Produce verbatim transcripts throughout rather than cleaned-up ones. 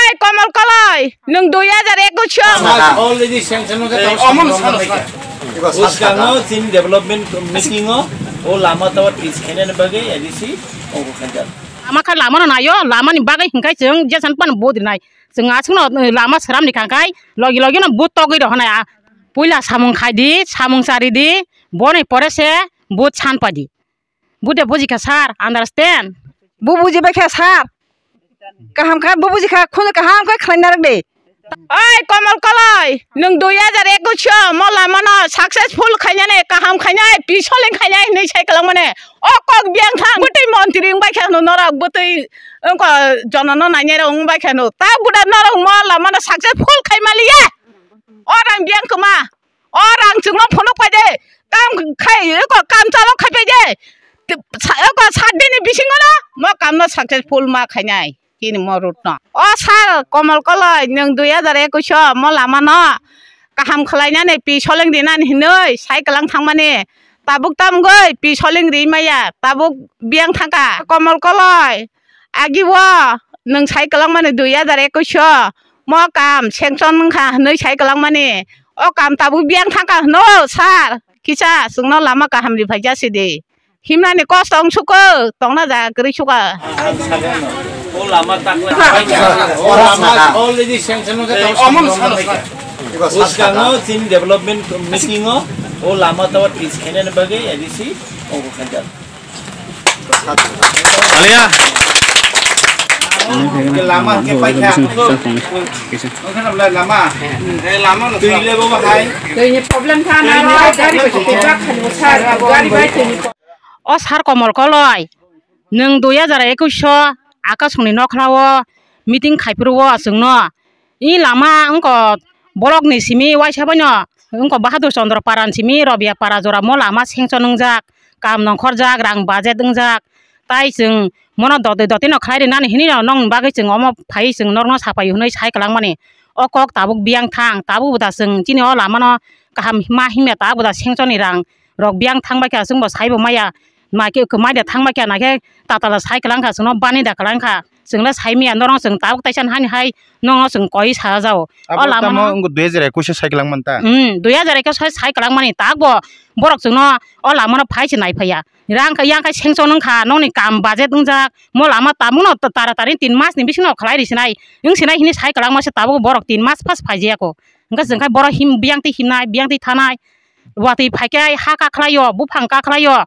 Hey, Komol Koloi, nwng dui hajar ekush o. Already sanction wngkha, tamo sanction wngkha. Bwskango chini development meeting o, o lama tower fix khainani bagwi A D C obo khaijak. Lama kha lama no naio, lama ni bagwi hinkhai chwng jesan pan bud rinai. Chwng aswkno, eh, lama sram ni kha khai, logi logi no bud togwi rohonai. Ah, puila samung khai di, samung chari di, boni pore se bud san pai di. Bude buji kha sir, understand? Bu buji bai kha sir. Kaham kha bu buji kha, khunju kaham khe khlai narwk de. Oi Komol Koloi, nwng dui hajar ekush o mo lama no successful khainani, kaham khainai, pisoling khainai hinwi sai kwlangmani. O kok biyang thang, bwtwi montri wng bai kha hwno norok, bwtwi wngkha jono no nainai rok wng bai kha hwno. Ta buda norok mo lama no successful khai maliya. O rang biyang kwma. O rang chwngno phunuk pai de, kam khai, eko kam chalo khai pai de. Sa-, eko sat dini bisingo no mo kam no successful ma khainai. Chini mo route no. O sir Komol Koloi, nwng dui hajar ekush o mo lama no kaham khlainani, pisoling rinani hinwi sai kwlang thangmani. Tabuk tamgwi pisoling ri maya, tabuk biyang thangkha. Komol Koloi, agi o nwng sai kwlangmani dui hajar ekush o mo kam sanction wngkha hinwi sai kwlangmani. O kam tabuk biyang thangkha hwno, sir, kisa chwngno lama kaham ri phai jasi di. Himnani kosto wng suko, tongna jaga kwrwi suka. O lama takla, o lama already sanction wngkha, tamo sanction wngkha. Bwskango chini development meeting o, o lama tower fix khainani bagwi A D C obo khaijak. Aliya. Lama ke paikha. Lama. Eh, lama no. Twi le bo bahai. Twini problem kha na, gari bai twi bak khani sir, gari bai twi. O sir Komol Koloi, nwng dui hajar ekush o Akasongni nokhlao meeting khaiphuru o chwngno. I lama wngkha block ni simi waisa baino wngkha Bahadur Chandra Para ni simi Rabia Para jora mo lama sanction wngjak, kam nongkhorjak, rang budget wngjak, tai chwng mono dotwi dotwi no khlai rinani hinwi no nongni bagwi chwng omo phai chwng norokno sapai hwnwi sai kwlangmani. O kok tabuk biyang thang, tabuk bo da chwng chini o lama no kaham ma himya, tabuk bo da sanction ni rang rok biyang thang bai kha chwng bo sai bo maya. Ma khe kwmai da thang bai kha, na khe tatala sai kwlang kha, chwngno bani da kwlang kha, chwng le sai maya, norok chwng tabuk taisa hani hai nokno chwng koi sa jao. O lama no wngkha dui hajar ekush o sai kwlang man ta. Hmm, dui hajar ekush o sai kwlang mani, tak bo borok chwngno o lama no phai se nai phaiya. Rang kha, yang kha sanction wng kha, nokni kam budget wngjak, mo lama tabuk no ta-, tara tari tin mas ni bisingo khlai ri sinai, wng sinai hini sai kwlang ma se tabuk borok tin mas pas phai jaya kho. Hwnkhe chwng khai borok him, biyang twi himnai, biyang twi thanai, watwi phai khe ha kakhlai o, buphang kakhlai o.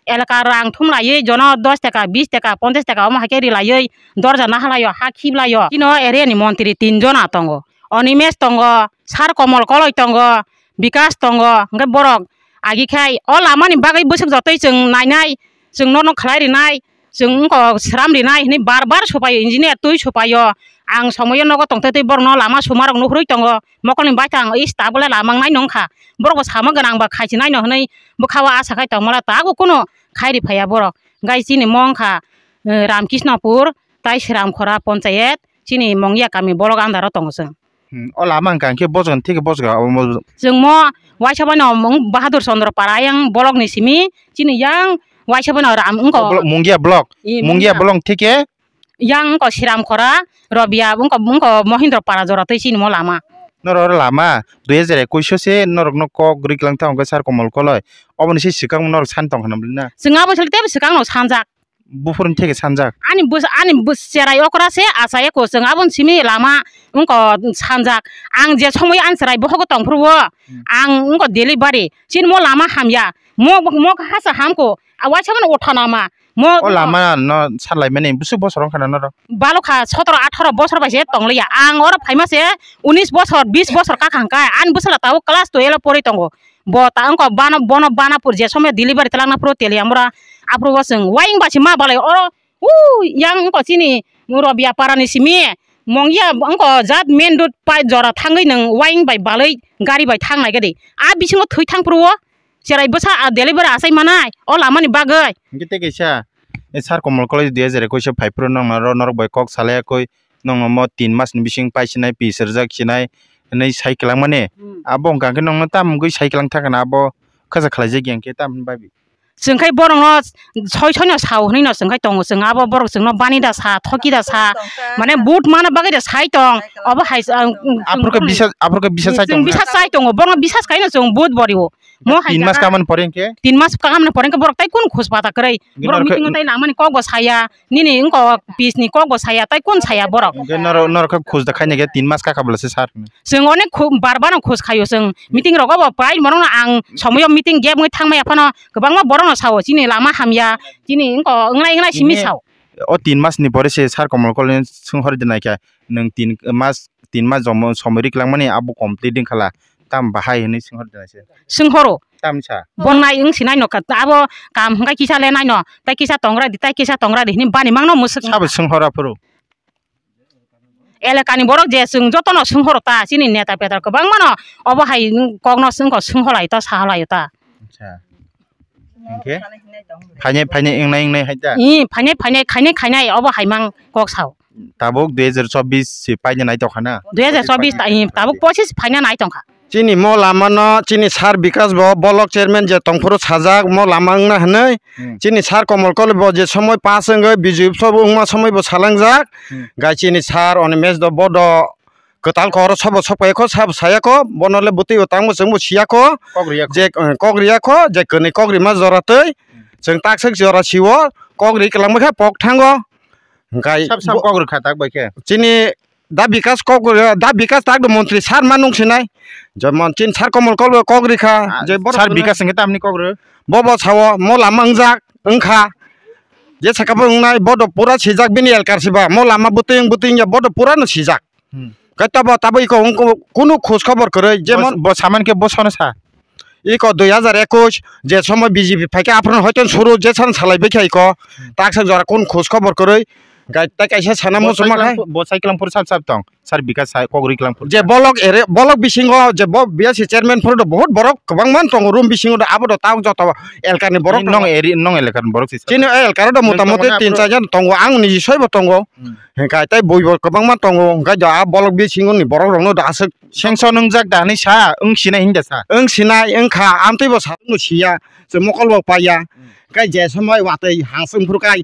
Elaka rang thum laiwi jono dos taka, bis taka, ponchas taka omo hai khe ri laiwi dorja naha lai o, ha khib lai o. Chini o area ni montri tin jona tongo. Onimesh tongo, Sir Komol Koloi tongo, Bikas tongo, hwnkhe borok agi khai o lama ni bagwi bwswk jotoi chwng nainai, chwng norok khlai rinai, chwng wngkha sram rinai hinwi bar bar supaio, engineer twi supaio. Ang somoio nogo tongtwi twi borokno lama suma rok nukhrwi tongo. Mokolni baithang is tabole lama wngnai nungkha. Borok bo sama gwnang ba khaichinai no hwnwi bwkha o asa khai tongmala, tabuk kunu khairi phaiya borok. Gai chini mo wngkha, eh, Ramkisnopur tai Sramkhora ponchayet, chini Mongya kami bolok under o tongo chwng. Hmm, o lama wngkha hwnkhe bojong thike bojong omo. Chwng mo waisa bai no mung Bahadur Chandra Para yang bolok ni simi, chini yang waisa bai no Ram wngkha. O blo-, Mungya block. Eh, Mungya Mungya. Block thike? Yang wngkha Sramkhora, Rabia wngkha, wngkha Mohindra Para jora twi chini mo lama. Norok oro lama dui hajar ekush o se norok no kok rwklang tha hwnkhe Sir Komol Koloi. Oboni se swkang norok san tong hwnwi na? Chwng abo sle tebo swkang no sanjak. Buphuruni theke sanjak. Ani bus-, ani bus cherai okra se achai eko chwng aboni simi lama wngko sanjak. Ang je somoi ani chwrai bohogo tongphuru o, hmm, ang wngko delivery. Chini mo lama hamya. Mo, mo hasa hamko. A waisa mano utha nama. Mo o lama no salaimani busuk bosor wngkha na norok? Balokha sotoro atharo bosor bai se tongliya. Ang oro phaima se unis bosor, bis bosor kakhang kai. Ani bwsala tabuk class twelve pori tongo. Bo ta wngkha bana, bono bana pur je somya delivery twlangna phuru Teliamura. Aphuru bo chwng waying bai se ma balai oro, u, yang wngkha chini Rabia Para ni simi, Mongya wngkha jat main road pai jora thangwi nwng waying bai balai gari bai thang nai gadi. A bisingo thwi thang phuru o cherai bwsa a delivery achai manai o lama ni bagwi. Hingke tei kaisa, e, Sir Komol Koloi dui hajar ekush o phai phuru nongna ro norok bai kok salai yakui. Nongno mo tin mas ni bising pai sinai, pi sirjak sinai hinui sai kwlangmani. Hmm. Abo wngkha khe nongno tamo wngwi sai kwlang thangkha na abo khacha khlaijak ya khe tamo hwnba bi? Chwng khai borokno soi soino sao hwnwi no chwng khai tongo, chwng abo borok chwngno bani da sa, thoki da sa, mane but mana bagwi da sai tong. Obo hai, ang, ang, Aphuru khe ang, bisa, aphuru khe bisa sai chwng tongo. Bisa sai tongo, borokno bisas khaino chwng but borio. Mo hai tin mas jaga. Kamani pore hwnkhe? Tin mas kamani pore hwnkhe borok tai kunu khus pata kwrwi. Borok meeting o tai nangmani kok bo saya. Nini wngkok office ni kok bo saya, tai kun saya borok? Hwnkhe norok, norok khe khus da khaina khe tin mas kaka bwlase sir. Chwng onek khu-, bar bar no khus khaio chwng. Meeting rogo bo prai mono ang somoyo meeting gap wngwi thangmaya phano kwbangma borok no sao chini lama hamya, chini wngkok wngnai wngnai simi sao. O tin mas ni pore se sir Komol Koloi swng hor de naikha nwng tin mas, tin mas jomo somoi ri kwlangmani abo complete wngkhala tam bahai hinwi swng hor de naise. Swng horo. Tamsa. Bo nai wng sinai no ka, abo kam hwnkhe kisa le nai no, tai kisa tongra di, tai kisa tongra di hini bani mangno mwswk. Sabo swng hora phuru. Elakani borok je chwng jotono swng horo ta, chini neta peta kwbangma no obo hai kokno swng ko swng holai ta, sa holai ta. Acha. Hwnkhe? Phainai, phainai, wngnai, wngnai hai ta? Ih, phainai, phainai, khainai, khainai, obo hai mang kok sao. Tabuk dui hajar chobbish se paina nai tongkha na? Dui hajar chobbish ta, ih, tabuk pochis phaina nai tongkha. Chini mo lama no chini sir Bikas bo block chairman je tongphuru sajak mo lama wngna hwnwi. Hmm. Chini sir Komol Koloi bo je somoi pass wngwi B J P sobo wngma somoi bo salangjak. Hmm. Gai chini sir Animesh do bodo kwtal kok oro sobo sok paikho, sabo sayakho, bono le bwtwi bo tangmo chwngbo siyakho. Kok riyakho. Je, eh, kok riyakho, je kwnwi kok rima jora twi. Hmm. Chwng takswk jora siwo, kok ri kwlangma khe pok thango. Hwnkhe sab sab bo-, kok rwkha tak bai khe. Chini Da Bikas kok rw-, Da Bikas tak do montri sar ma nung sinai. Jemon chin sar Komol Koloi kok rikha, ah, je borok sar rwnai. Bikas hwnkhe tamni kok rw? Bobo sao, mo lama wngjak, wngkha. Je sakabo wngnai, bodo pura sijak bini elkar siba, mo lama bwtwi wng bwtwi wngya, bodo pura no sijak. Hmm. Khe tabo, tabo iko wng kunu khoj khobor kwrwi, jemon bo, bo saman khe bo sono sa? Iko dui hajar ekush je somoy B J P phaikhe aphuru hoito suru je san salai baikha iko. Hmm. Taksa jora kun khoj khobor kwrwi. Gai tai kaisa sana bo muchungma khai. Bo sai kwlangphuru sab sab tong. Sar Bikas sai kok ri kwlangphuru. Je bolok ere, bolok bisingo je bo B S C chairman phuru do bahut borok kwbangma tongo room bisingo do abo do taok joto elkani borok. Nong tongo. Eri, nong elakani borok si. Chini elkar do nwng motamuti tongo na tin aphuru? Char jon tongo, ang niji soibo tongo. Hmm. Hwnkhe tai bui bo kwbangma tongo, hwnkhe do a bolok bisingo ni borok rokno do aswk. Sanction wngjak da hinwi sa, wng sinai hinwi da sa? Wng sinai, wngkha, amtwi bo sa, wngno siya, chwng mokol bo paiya. Hmm. Hwnkhe je somoi watwi ha swng phuru khai,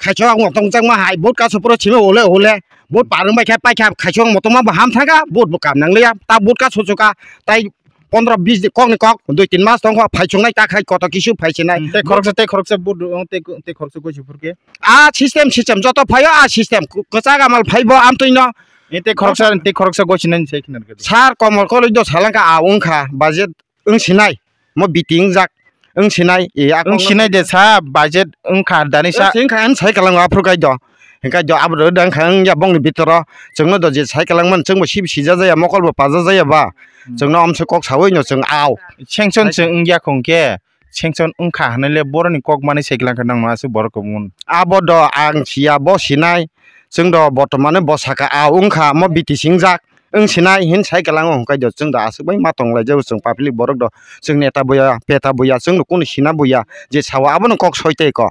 khaichok ang motong jakma hai, vote kaso phuru simi hole hole, vote par wng bai khe paikha, khaichok ang motongma bo ham thangkha, vote bo kam nangliya, ta vote kaso chukha, tai pondro bis di kok ni kok, dui tin mas tongkha, phai chungnai ta khai koto kisu phai sinai. Hmm, tei khoroksa, tei khoroksa vote, tei, tei khoroksa gosi phuru khe? A system, system joto phaio a system, kwchak amal phaibo amtwino. E tei khoroksa, tei khoroksa gosinani sai khna rwkha. Sir Komol Koloi do salangkha a wngkha budget wng sinai, mo biti wngjak wng sinai, e a wng sinai de sa budget wngkha dani sa. Wng kha an sai kalango aphuru kai do. Hingkai do abro dang kha wngya bongni bitoro chwngno do je sai kalangmani chwngbo sib sija jaya mokol bo paja jaya ba. Hmm. Chwngno amswk kok sawi no chwng ao. Sanction chwng wngya khong khe. Sanction wngkha hwnwi le boroni kok manwi sai kwlangkha nangno aswk borok kwbangma. Abo do ang siya bo sinai, chwng do bortomano bo saka a wngkha mo biti singjak wng sinai hin sai kwlango hwnkhe do chwng do aswk bai ma tonglaijao chwng public borok do chwng neta buya peta buya chwng do kunu sina buya je sao abono kok soi tei ko.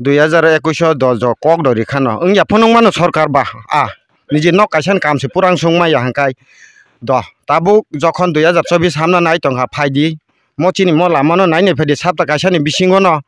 Dui hajar ekush o do jo kok do rikhano wngya phunukmano sorkar ba a niji nok kaisa ni kam se purang sung maya hwnkhe do tabuk jokhon dui hajar chobbish hamna nai tongkha phaidi. Mo chini mo lamano nainai phaidi sapta kaisani bisingono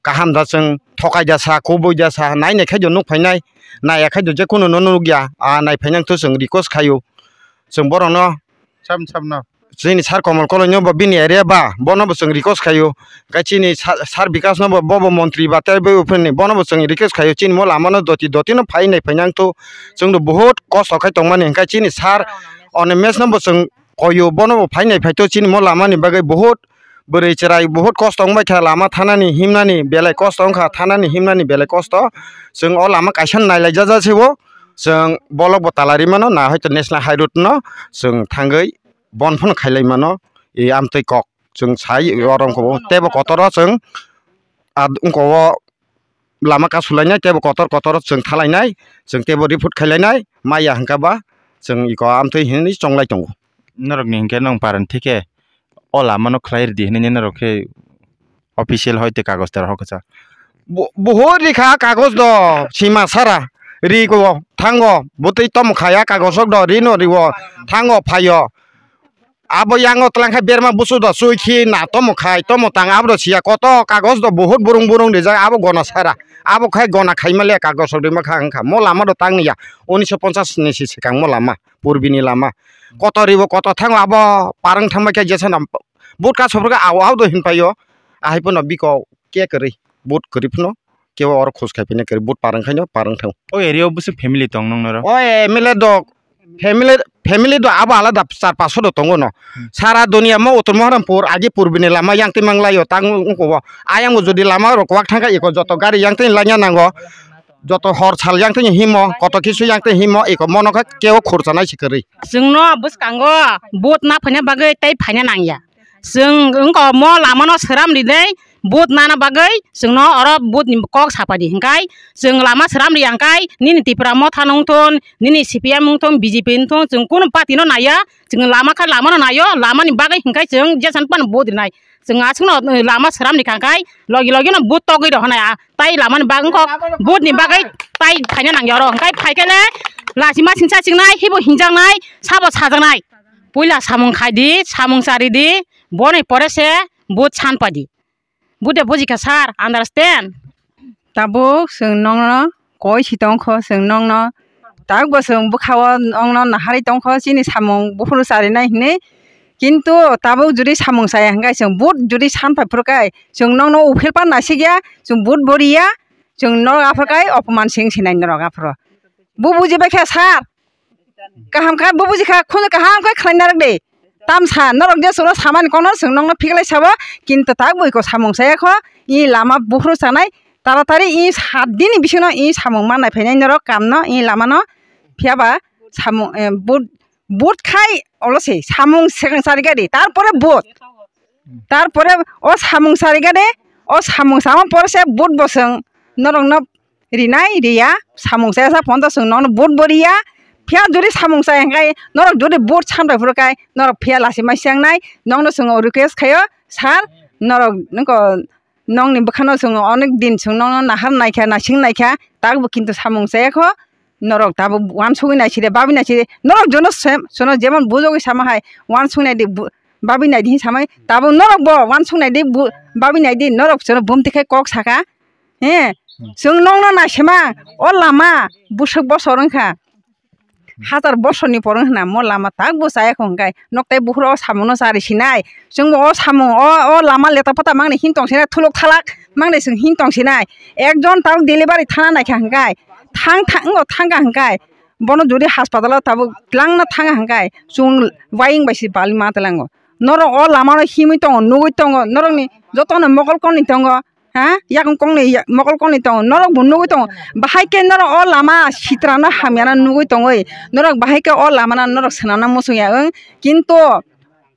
kaham da chwng thokai da sa, kubui da sa, nainai khaidi nuk phainai, naiya khaidi je kunu no nukya, a nai phainang to chwng request khaio. Chwng borokno sam samno chini sir Komol Koloi no bo bini area ba, bono bo chwng request khaio. Khe chini sa-, sir Bikas no bo, bo bo montri ba tei bo phani bono bo chwng request khaio. Chini mo lamano doti doti no phai nai phainang to chwng do bahut kosto khai tongmani, hwnkhe chini sir Animesh no bo chwng koyo bono bo phainai phaito chini mo lama ni bagwi bahut bwrwi chwrai bahut kosto wngbai kha lama thanani himnani belai kosto wngkha thanani himnani belai kosto chwng o lama kaisa nailaijak ja se o chwng bolok bo talari mano na hoito national high road no chwng thangwi bon phano khailai mano e amtwi kok chwng sai orom kho tebo kotor o chwng wngko o lama kasulainai teibo kotor kotor chwng thalainai chwng teibo report khailainai maya hwnkha ba chwng iko amtwi hinwi chonglai tongo. Norokni hinkhe nwng paran thikhe o lamano khlai rwdi hinwi norok khe official hoite kagoj tara hokha cha. Bo-, bohor rikha kagoj do sima sara riko thango bwtwi tomo khaya kagoj rok do rino riwo thango phaio. Abo yango twlang khai berma busu do chui khi na tomo khai, tomo tang abo do siya koto kagoj do buhut burung burung rijak abo gona sara. Abo khai gona khaima le kagoj rok rima kha wngkha. Mo lama do tang ya unisho ponchas ni si swkang mo lama, purbi ni lama. Koto ribo koto thango abo parang thangma khe jesa na but ka sobrok aw aw do hin paio. Ahai pono biko ke kwrwi, but kwrwi phano kebo oro khus khai phina kwrwi, but parang khaino parang thang. O area o bwswk family tong nong noro? O M L A do family, family do abo alada char paso do tongo no. Hmm. Sara dunia mo Uttor Moharampur agi purbi ni lama yang twi mang laio tang ungko bo. Ayang bo jodi lama rok kwak thang kha iko joto gari yang twi lanya nango. Joto hor sal yang twi himo, koto kisu yang twi himo iko mono kha kebo khurchanai si kwrwi. Chwngno bwskango but na phaina bagwi tei phaina nangya. Chwng wngkha omo lamano sram rinai, but nana bagwi chwngno oro but ni kok sapadi. Hwnkhe chwng lama sram riya hwnkhe nini Tipra Motha no wngthun, nini C P M wngthun, B J P wngthun, chwng kunu party no naiya, chwng lama kha lama no naio, lama ni bagwi hwnkhe chwng jesan pan but rinai. Chwng aswkno lama sram rikha hwnkhe logi logi no but togwi rohonai, ah, tai lama ni bagwi wngkha but ni bagwi tai phaina nangya oro. Hwnkhe phaikhe le lachima singsa chingnai, hibo hinjaknai, sabo sajaknai. Puila samung khai di, samung chari di, boni pore se but san pai di. Bude bujikha sir, understand? Tabuk chwng nongno koi si tongkho, chwng nongno tabukbo chwng bwkhao nongno naharwi tongkho, chini samung buphuru charinai hinwi. Kintu tabuk judi samung chaya hwnkhe chwng but judi san pai phuru khe chwng nongno uphil pan nasikya, chwng but bo riya, chwng norok aphuru khe opoman sing sinai norok aphuru. Bu bujibai khe sir? Kaham kha, bo buji kha, khunu kaham khe khlai narwk de. Tamsa, norok je chwngno samani kokno chwng nokno phiklai sabo, kintu tak bui ko samung saya kho, i lama buphuru chanai, taratari i sat dini bisingno i samung ma nai phainai norok kamno, i lamano, phiya ba samung, eh, but, but khai olo se, samung sekang sari gari, tarpore but. Tarpore o samung sari gade, o samung sama pore se but bo chwng norokno rinai riya, samung saya sa phone to chwng nokno but bo riya, phiya jodi samung saya hwnkhe norok jodi but sambai phuru khe norok phiya lasi mai seng nai, nokno chwng request khaio, sir, norok nokho nokni bwkhano chwng onek din chwng nokno nahar naikha, naising naikha, tak bo kintu samung saya kho. Norok tabuk uansugwi naiside, babi naiside, norok jono sem, sono jemon bujogwi sama hai, uansuk naidi, bu-, babi naidi hin samai, tabuk norok bo uansuk naidi, bu-, babi naidi, norok sono bumti khai kok saka, he, hmm, chwng nokno naisema, o lama, busuk bosor wngkha, hazar bosorni por wngkha na, mo lama tak bo chaya kho hwnkhe, nok tai bukhuro o samungno chari sinai, chwngbo o samung, o, o lama leta pata mangni hin tong sinai, thuluk thalak mangni chwng hin tong sinai, ekjon tabuk delivery thana naikha hwnkhe, thang thang, o thangkha hwnkhe, bono jodi haspatalo tabuk twlangna thangkha hwnkhe, chwng waying bai se bali ma twlango. Norok o lamano himwi tongo, nugwi tongo, norokni jotono mokol kokni tongo, ha? Yakung kokni, ya-, mokol kokni tongo, norok bo nugwi tongo. Bahai khe norok o lama sitrano hamyano nugwi tongwi, norok bahai khe o lamano norok swnamna muchung ya wng. Kintu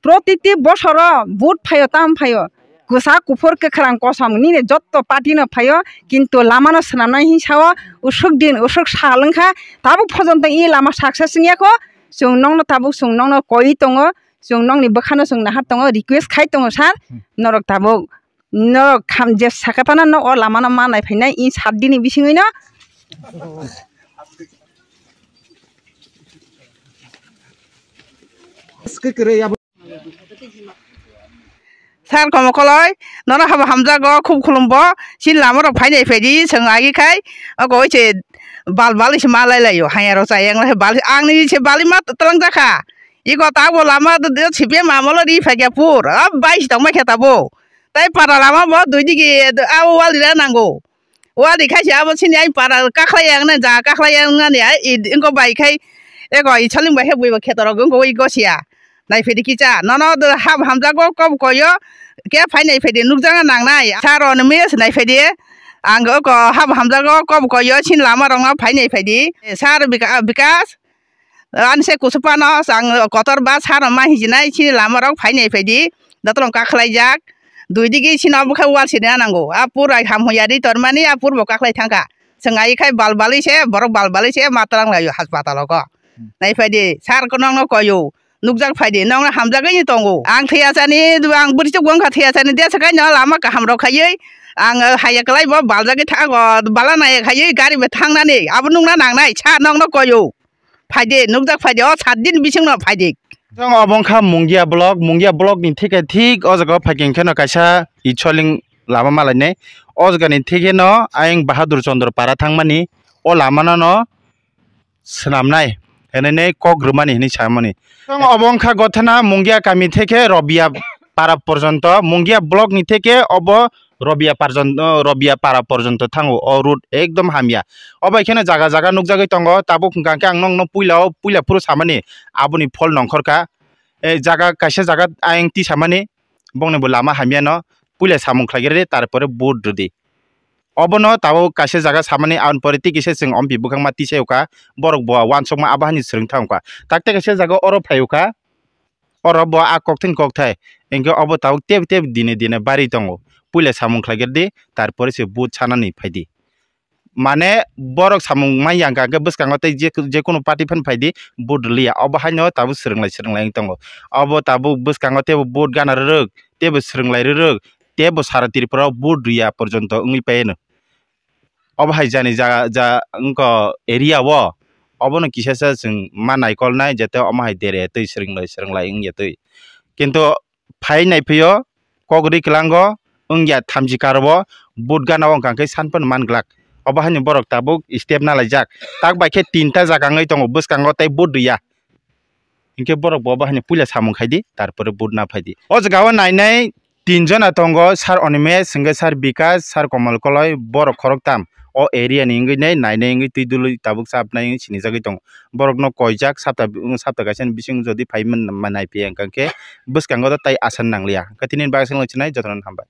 protiti bosoro vote phaio, tam phaio, kwchak kuphur kwkhwrang kosom nini jotto party no phaio, kintu lama no swnamnai hin sao, usuk din usuk sal wngkha, tabuk phojong tong i lama success wngya kho, chwng nokno tabuk chwng nokno koi tongo, chwng nokni bwkhano chwng nahar tongo, request khai tongo sir, norok tabuk norok kham je sakatana no o lama no ma nai phainai i sat dini bisingwi no. Sir, komo koloi, nono habo hamjago, khub khulumbo, chini lama rok phainai phaidi, chwng agi khai, oko oi se bal bal se ma lai laio, haya rok chaya wng lai bal, ang ni se bal ma twlang jakha, iko ta bo lama sipe ma molo ri phaikya pur, a bai se tongma khe ta bo, tai para lama bo dui digi a wall rina nango. Wadi khai se abo chini ai para kakhlai yang na ja kakhlai yang nani ai i ingko bai khai eko i choling bai he bui ba kheto rok ingko i gosia. Nai phedi kicha nono do hab hamjago kob koyo ke phai nai phedi nukjanga nangnai. Saro no mes nai phedi ang oko hab hamjago kob koyo chini lama rok no phai nai phedi. Sar Bika-, Bikas Ani se kusu pano ang kotor ba sano ma hijinai chini lama rok phai nai phaidi. Datolong kakhlai jak. Dui digi chini obo khe wall sini nango. A pura ham hoya di tormani a purbo kakhlai thangkha. Swngai khai bal bali se borok bal bali se ma twlang laio haspatalo ko. Nai phaidi sar ko nongno koyo. Nukjak phaidi nongno hamjagwi ni tongo. Ang thwiya sani ang bwrwi chuk wngkha thwiya sani de sakai no lama kaham rok khaiwi. Ang haya kwlai bo baljagwi thango bala nai khaiwi gari bo thangnani abo nukna nangnai sa nongno koyo. Phaidi, nukjak phaidi, o sat din bisingno phaidi. Chwng obo wngkha Mungia block, Mungia block ni thike thik o jaga o phaikhe kheno kaisa Icholing lama malainai. O jaga ni thike no ayang Bahadur Chandra para thangmani o lama no no swnamnai hinwi kok rwmani hinwi samani. Chwng obo wngkha Gothana Mungia kami theke Robia para porjonto, Mungia block ni theke obo Robia parjon-, Robia para porjonto thango. O road ekdom hamya. O bai kheno jaga jaga nukjagwi tongo. Tabuk hwnkha khe ang nokno puila o, puila phuru samani aboni phol nongkhor kha. E jaga kaisa jaga ayang tisamani bongni bo lama hamya no puila samung khlai rwdi, tarpore vote rwdi. Obono tabuk kaisa jaga samani, aboni pore tei kisa chwng ompi bwkhakma tisai o kha, borok bo uansukma abo haino swrwng thang kha. Tak tei kaisa jaga oro phai o kha, oro bo a kokthai kokthai, hinkhe obo tabuk tebo tebo dine dine bari tongo. Puila samung khlai rwdi, tarpore se vote sanani phaidi. Mane borok samung manya hwnkha khe bwskango tei je, je kunu party phano phaidi, vote rwliya. Obo haino tabuk swrwnglai swrwnglai wng tongo. Obo tabuk bwskango tebo vote gana rwrwk, tebo swrwnglai rwrwk, tebo sara Tripura o vote rwya porjonto wngwi paino. Obo hai jani ja, ja wngkha area o, obono kisasa chwng ma naikolnai, jete omo hai dere twi swrwnglai swrwnglai wngya twi. Kintu phai naiphio kok rwi kwlango wngya thamchi karo o, vote gana o wngkha khe san phano man glak. Obo haino borok tabuk step nalaijak. Tak bai khe tinta jaga wngwi tongo bwskango tei vote rwya. Hinkhe borok bo, bo haino puila samung khaidi, tarpore vote na phaidi. O jaga o nainai tin jona tongo, Sir Animesh, hinkhe Sir Bikash, Sir Komal Koloi, borok khoroktham. O area ni wngwi nai, nainai wngwi twi dului tabuk chapnai wngwi sinijagwi tongo. Borokno koijak sapta, sapta kaisa ni bising jodi phai man, man nai phiya, hwnkha khe bwskango tei asa nangliya. Hwnkhe tini bagwi swnglaichinai, jotono hambai.